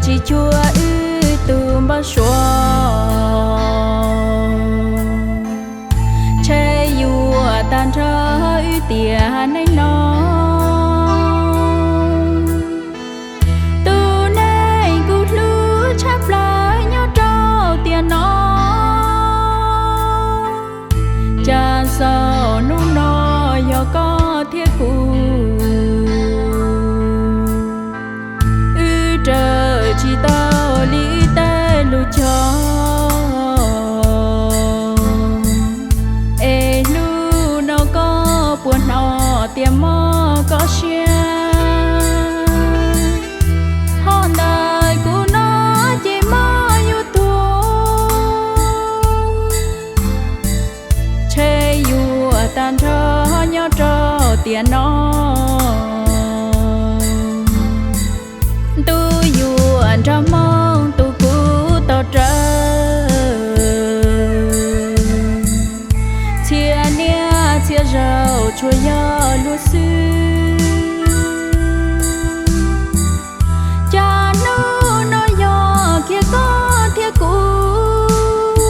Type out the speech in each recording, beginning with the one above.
tsis cuag wb tus npawb suav, ntshe yuav tag nrho wb tiam neej no. Tus neeg kuv hlub tshaj plaws nyob rau tiam no, cas xaus hnub no yog koj thiab kuv, wb raws tsis tau li wb tej lus cog. Es hnub no koj puas hnov tias mob koj siab? Ho ntawm kuv no ces mob yus tuag, ntshe yuav tag nrho nyob rau tiam no. Ntuj yuav nrog Hmoob tus kuv tau raws, txhia niaj txhia zaus tsuas yog luag xwb. Cas hnub no yog kiag koj thiab kuv,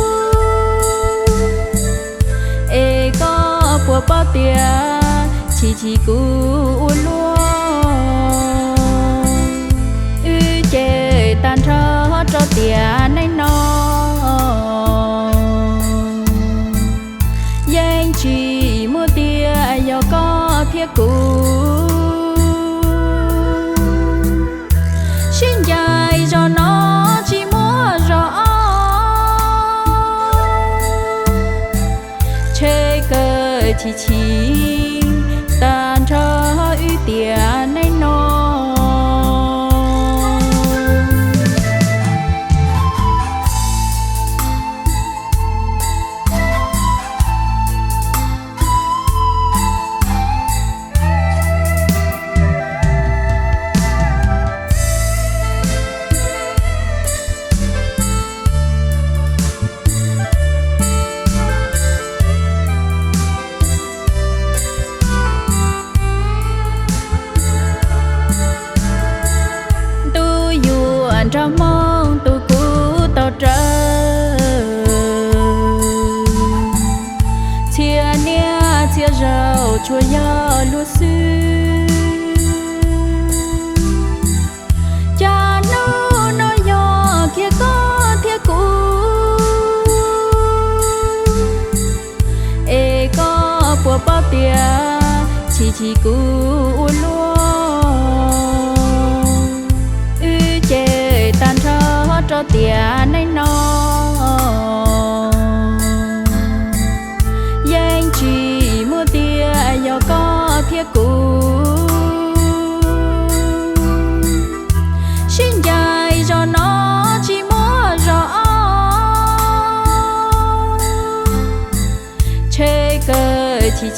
es koj puas paub tias chim chim kuv ua luaj, wb ces tag nrho rau tiam neej no. Yeej tsis muaj tiag yog koj thiab kuv, sib ncaim zaum no tsis muaj zaum ob, ntshe kawg chim chim tag nrho wb tiam neej no. Ntuj yuav nrog Hmoob tus kuv tau raws, txhia niaj txhia zaus tsuas yog luag xwb. Cas hnub no yog kiag koj thiab kuv, es koj puas paub tias chim chim kuv ua luaj, wb ces tag nrho rau tiam neej no. Yeej tsis muaj tiag yog koj thiab kuv, sib ncaim zaum no tsis muaj zaum ob, ntshe kawg chim